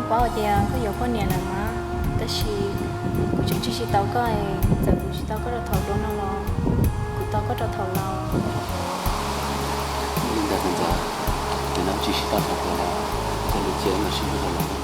Paub hais tias koj yuav poj niam lawm mas, tab sis kuv tseem tsis tau koj, txawm kuv tsis tau koj rau thaum dua no los kuv tau koj rau thaum laus. Li ntawd kuv ntxov, ces no tsis sib tau thaum dua los, koj lub cia mas sib hlub rau los.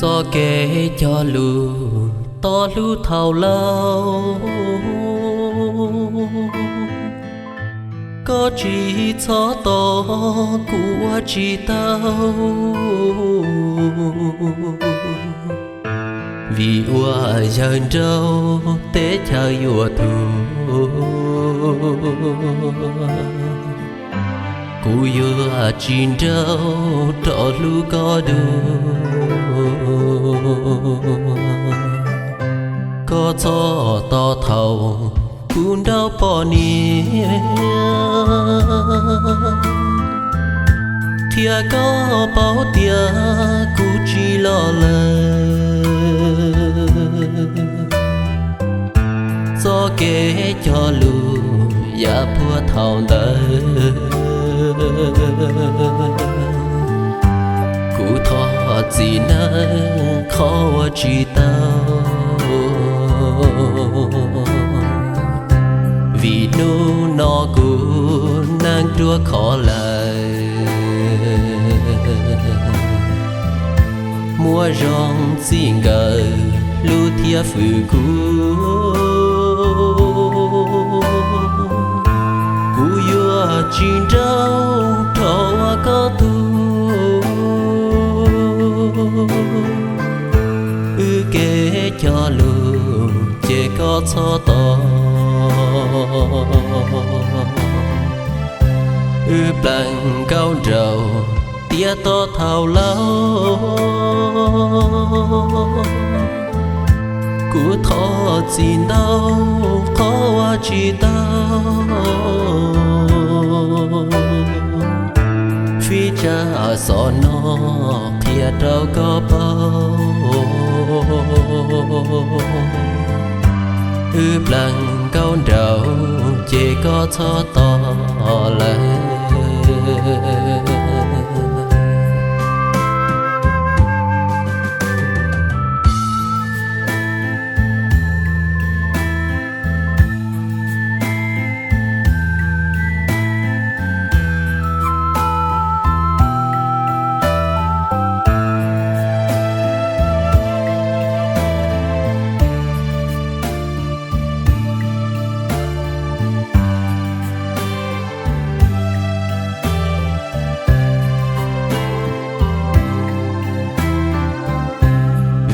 Txoj kev cog lus tod hlub thaum laus, koj tsis txhob tos kuv ua tsis tau, vim ua yawg nraug teb chaws yuav tuag. Kuv yuav tsis nrauj rau hlub koj dua, koj txhob tos thaum kuv nrauj poj niam, thiab koj paub tias kuv tsis los lawm. Txoj kev cog lus yav puag thaum ntawd, kuv thov txim neej qhov ua tsis tau, vim hnub no kuv neej ruaj khov lawm. Muaj zoo txij nkawm hlub thiab fwm kuv, kuv yuav tsis nrauj rau koj dua. Wb kev cog lus ces koj txhob tos. Wb plees nkauj nraug tiab tod thaum laus, kuv thov txim ntau qhov ua tsis tau. Fij tsam xov no qhia rau koj paub, wb plees nkauj nraug ces koj txhob tos lawm.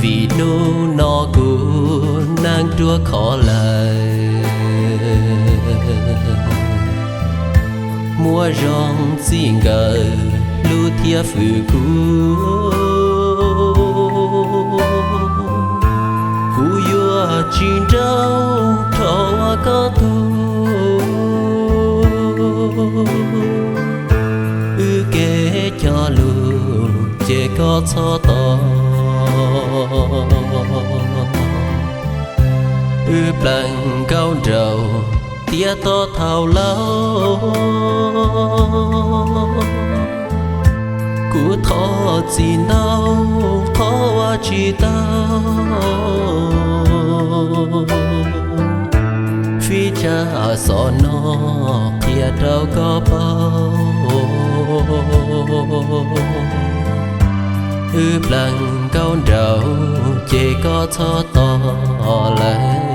Vim hnub no kuv neej ruaj khov lawm, muaj zoo txij nkawm hlub thiab fwm kuv, kuv yuav tsis nrauj rau koj dua. Wb kev cog lus ces koj txhob tos. Wb plees nkauj nraug tiab tod thaum laus, kuv thov txim ntau qhov ua tsis tau. Fij tsam xov no qhia rau koj paub, wb plees nkauj nraug ces koj txhob tos lawm.